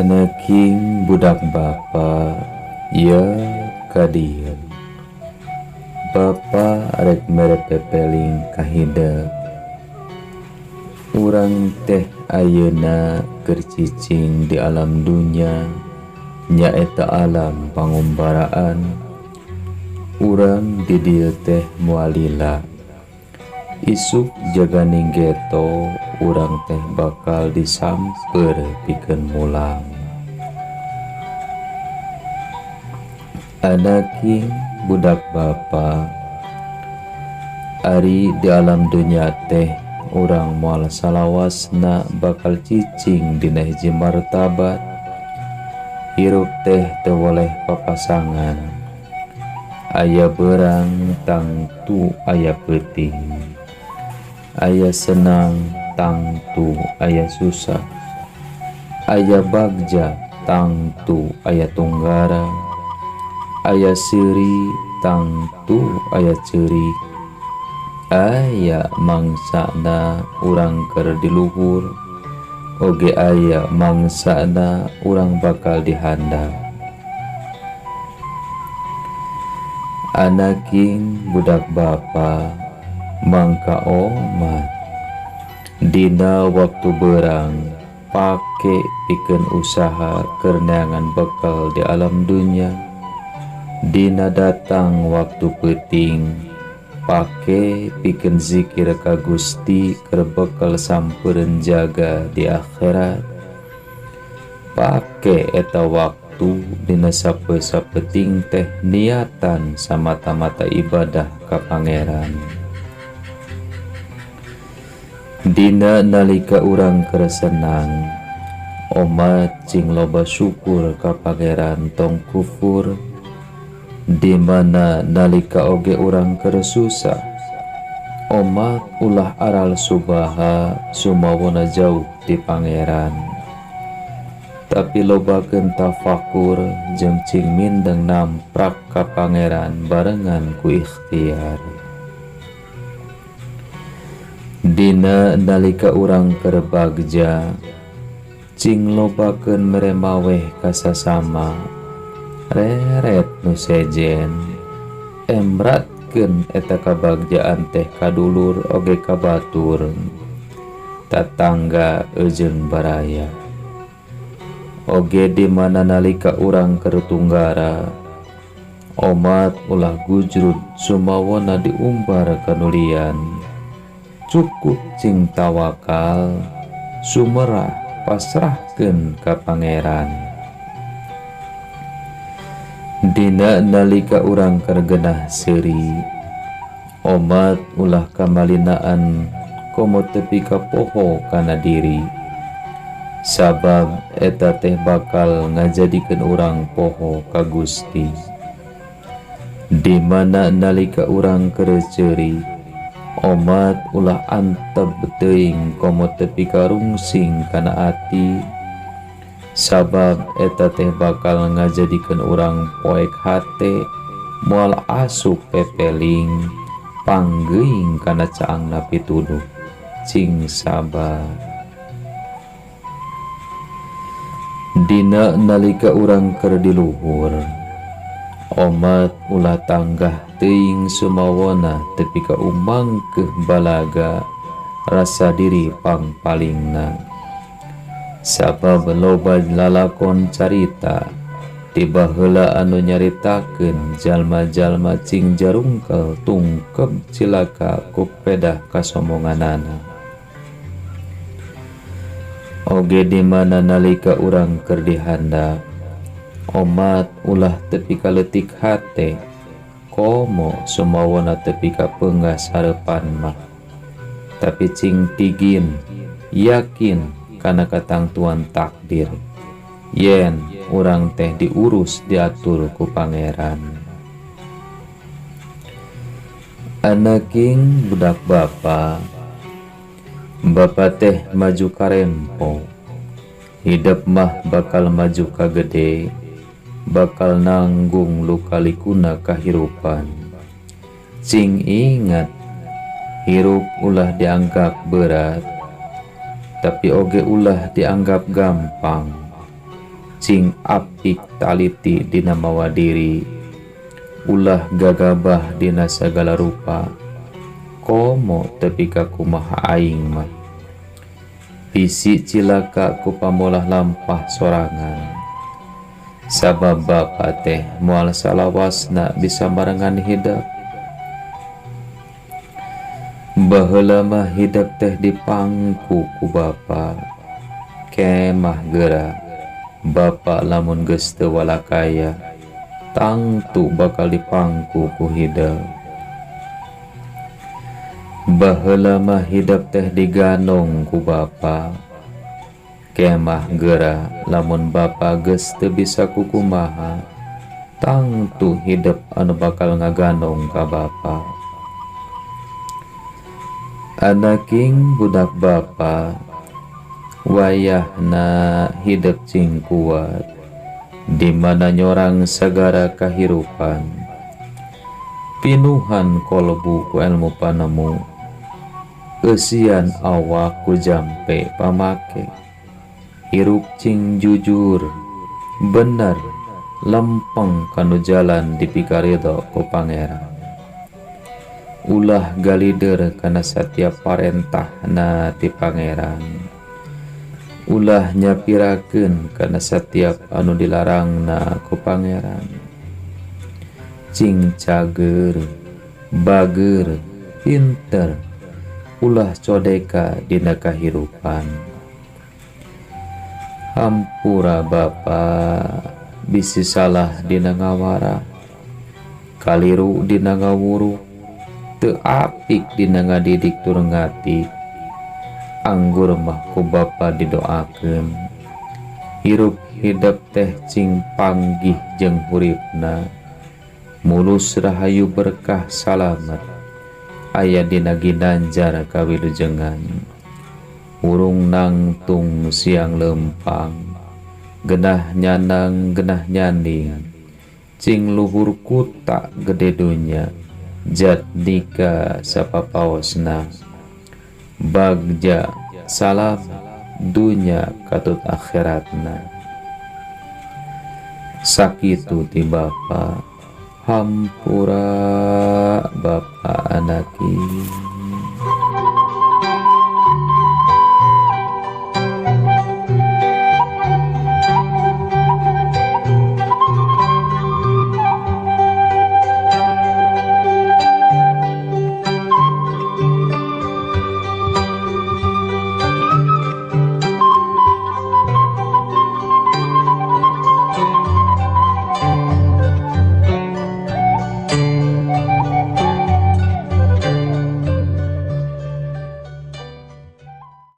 Anaking budak bapa ya ka dieu. Bapa arek mere pepeling ka hideung. Urang teh ayeuna keur cicing di alam dunya nyaeta alam pangumbaraan. Urang di dieu teh moal lila. Isuk jaganing geto urang teh bakal disamper pikeun mulang. Anaking budak bapa, ari di alam dunya teh urang moal salawasna bakal cicing dina hiji martabat. Hirup teh teu boleh papasangan. Aya beurang tangtu aya peuting. Aya senang tangtu aya susah. Aya bagja tangtu aya tunggara. Aya seuri tangtu aya ceurik. Aya mangsana urang keur di luhur, oge aya mangsana urang bakal dihandap. Anaking budak bapa mangka omat dina waktu berang pake pikeun usaha keur neangan bekal di alam dunya. Dina datang waktu peuting pake pikeun zikir ka Gusti keur bekal sampeureun jaga di akhirat. Pake eta waktu dina sape-sapeting teh niatan samata-mata ibadah ka Pangeran. Dina nalika urang keur senang, omat cing loba syukur ka Pangeran tong kufur. Di mana nalika oge urang keur susah, omat ulah aral subaha sumawona jauh ti Pangeran. Tapi lobakeun tafakur jeung cing mindeng namprak ka Pangeran barengan ku ikhtiar. Dina nalika urang keur bagja, cing lobakeun mere maweh ka sasama. Reret nu sejen, emratkeun eta kabagjaan teh kadulur oge ka batur, tatangga eujeung baraya. Oge di mana nalika urang keur tunggara, omat ulah gujrud sumawona diumbar kanulian. Cukup cing tawakal, sumerah pasrahkeun ka Pangeran. Dina nalika urang keur genah seuri, omat ulah kamalinaan komo tepi ka poho kana diri. Sabab eta teh bakal ngajadikeun urang poho ka Gusti. Di mana nalika urang keur ceuri, omat ulah antep teuing komo tepi ka rungsing kana ati. Sabab eta teh bakal ngajadikeun urang poek hate, moal asup pepeling, panggeuing kana caangna pituduh. Cing sabar. Dina nalika urang keur di luhur, omat ulah tanggah teuing sumawona tepi ka umangkeuh balaga rasa diri pangpalingna. Sabab loba lalakon carita tiba heula anu nyaritakeun jalma-jalma cing jarungkel tungkeb cilaka ku pedah kasombonganana. Oge di mana nalika urang keur dihandap, omat ulah tepi ka leutik hate, komo sumawona tepi ka peunggas hareupan mah. Tapi cing tigin, yakin kana katangtuan takdir, yen urang teh diurus diatur ku Pangeran. Anaking budak bapa, bapa teh maju karempo, hidup mah bakal maju ka gede, bakal nanggung luka likuna kahirupan. Cing ingat, hirup ulah dianggap berat, tapi oge ulah dianggap gampang. Cing apik taliti dina mawa diri, ulah gagabah dina sagala rupa, komo tepi ka kumaha aing mah. Bisi cilaka ku pamolah lampah sorangan. Sabab bapa teh moal salawasna bisa barengan hidep. Baheula mah hidep teh dipangku ku bapa. Kemah geura bapa lamun geus teu walakaya, tangtu bakal dipangku ku hidep. Baheula mah hidep teh diganong ku bapa. Kemah geura lamun bapa geus teu bisa kukumaha, tangtu hidep anu bakal ngaganong ka bapa. Anaking budak bapa, wayahna hidep cing kuat, di mana nyorang sagara kahirupan. Pinuhan kolbu ku ilmu panemu, eusian awak ku jampe pamake. Hirup cing jujur, bener, lempeng kanu jalan dipikarido ku pangeran. Ulah galider kana satiap parentahna ti pangeran. Ulah nyapirakeun kana satiap anu dilarangna ku pangeran. Cing cager, bager, pinter, ulah codeka dina kahirupan. Hampura bapa bisi salah dina ngawara, kaliru dina ngawuru, teu apik dina ngadidik tur ngati. Anggur mah ku bapa didoakeun. Hirup hidep teh cing panggih jeung huripna, mulus rahayu berkah salamet, aya dina ginanjar kawilujengan. Urung nangtung siang lempang, genah nyanang genah nyanding, cing luhur kuta gede dunya, jatnika sapapaosna. Bagja salam dunya katut akhiratna. Sakitu ti bapa, hampura bapa anaki.